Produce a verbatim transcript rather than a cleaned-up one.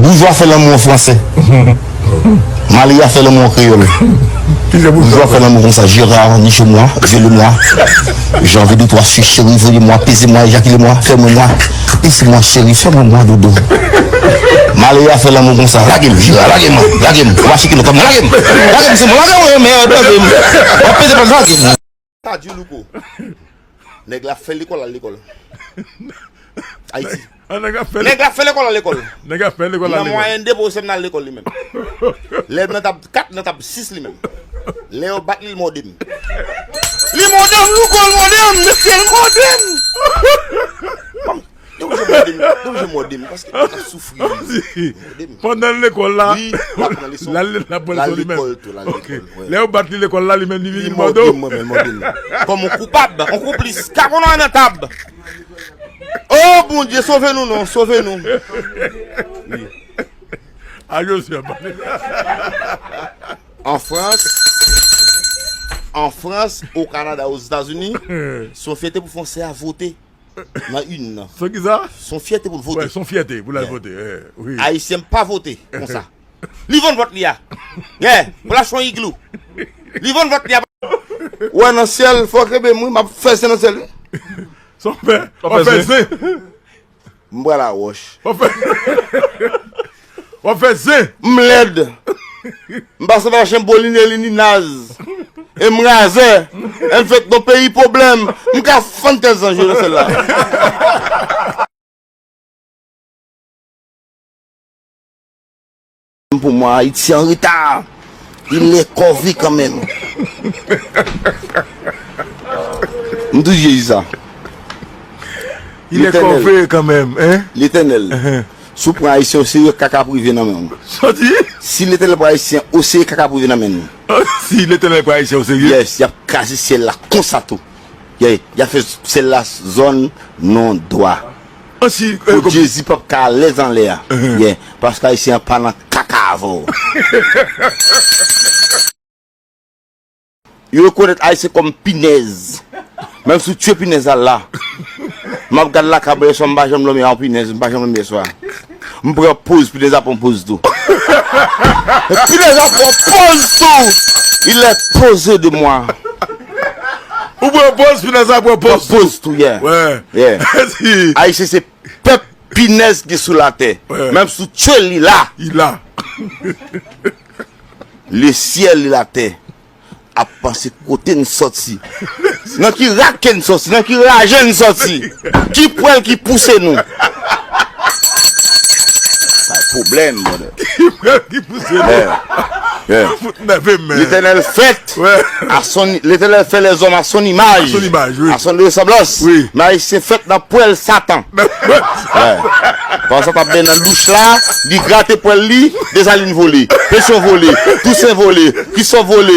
Boujwa fè lanmou an fransè. Malere a fè lanmou an kreyòl. Boujwa fè lanmou konsa, Gérard, niche-moi, viole-moi. J'ai envie de toi, suis chéri, viole-moi, peze-moi, ejakile-moi, fè mwen mwa. Peze-moi, chéri, fè mwen mwa, doudou. Malere a fè lanmou konsa, lage m, Gérard, lage m, lage m. Ou mache kilòt mwen, lage m. Lage m, se mwen, lage mwen, mèd, lage m. W ap peze pa, lage m. Sa di Louko. Nèg la fè lekòl al lekòl. Ayiti. An nèg la fè Nèg la fè lekòl al lekòl. Nèg la fè lekòl al lekòl. Li nan mwayèn de pou sèm nan al lekòl li menm. Lè nan tab kat, nan tab sis li menm. Lè yo bat li, li mòde m. Li mòde m, Louko, li mòde m, mesye, li mòde m. Li oblije mòde m, li oblije mòde m, paske m ap soufri. Pandan l lekòl la, wi, l ap pran leson. L al lekòl tou, l al lekòl, wi. Lè yo bat li lekòl la, li menm li vini mòde w. Li mòde m, mwen menm, mòde m. Kòm yon koupab, yon konplis, kapon nan tab. O Bondye, sove nou non, sove nou. Wi. A Joseph. An Frans, an Frans, o Kanada, Ozetazini, se yon fyète pou Fransè a vote nan inn nan. Se kisa? Se yon fyète pou l vote. Wè, se yon fyète pou l al vote. Wi. Ayisyen pa vote konsa. Li vann vòt li a. Yeah, pou l achte yon iglou. Li vann vòt li a. Wè nan syèl, fò kenbe m wi, m ap fè zen nan syèl wi. Son pè, w ap fè zen. M pral a wòch. W ap fè w ap fè zen. M lèd. M pa sanble ak chen boline li ni naz. E m razè. M fèt nan peyi pwoblèm. M ka fann tèt zanj yo nan syèl la. Pou mwen, Ayiti an reta. Il est corvé quand même. M toujou di sa. Il est corvé quand même, hein? Letènèl. Si w pran Ayisyen oserye, kaka ap rive nan men w. Sa w di? Si Letènèl pran Ayisyen oserye, kaka ap rive nan men nou. Si Letènèl pran Ayisyen oserye? Yes, y ap kraze syèl la konsa tou. Y a, y a fè syèl la zòn non dwa. Pou Jezi p ap ka alèz anlè a. Yeah, paske Ayisyen an pa nan kaka avè w. Yo rekonèt Ayisyen kòm pinèz. Menm si w tye pinèz la la. M ap gad lakay mwen yèswa, m pa janm dòmi a yon pinèz, m pa janm dòmi yèswa. M pran poz, pinèz la pran poz tou. Pinèz la pran poz tou. Il est posé de moi. Ou pran poz, pinèz la pran poz tou. Pran poz tou, yeah. Yeah. Ayisyen se pèp pinèz ki sou latè. Menm si w tye l, li la. Li la. Le ciel et la terre ap panse kote n sòti. Nan ki rak ke n sòti, nan ki raje n sòti. Ki pwèl ki pouse nou. Sa pwoblèm, brother. Ki pwèl ki pouse nou. Yeah. Yeah. Fout nève m, men. Letènèl fèt à son, Letènèl fait les hommes à son image, à son ressemblance. Men Ayisyen fèt nan pwèl Satan. Nan pwèl Satan. Pandan sa t ap benyen nan douch la, li grate pwèl li, Desalin vole, Petion vole, Tousen vole, Kristòf vole.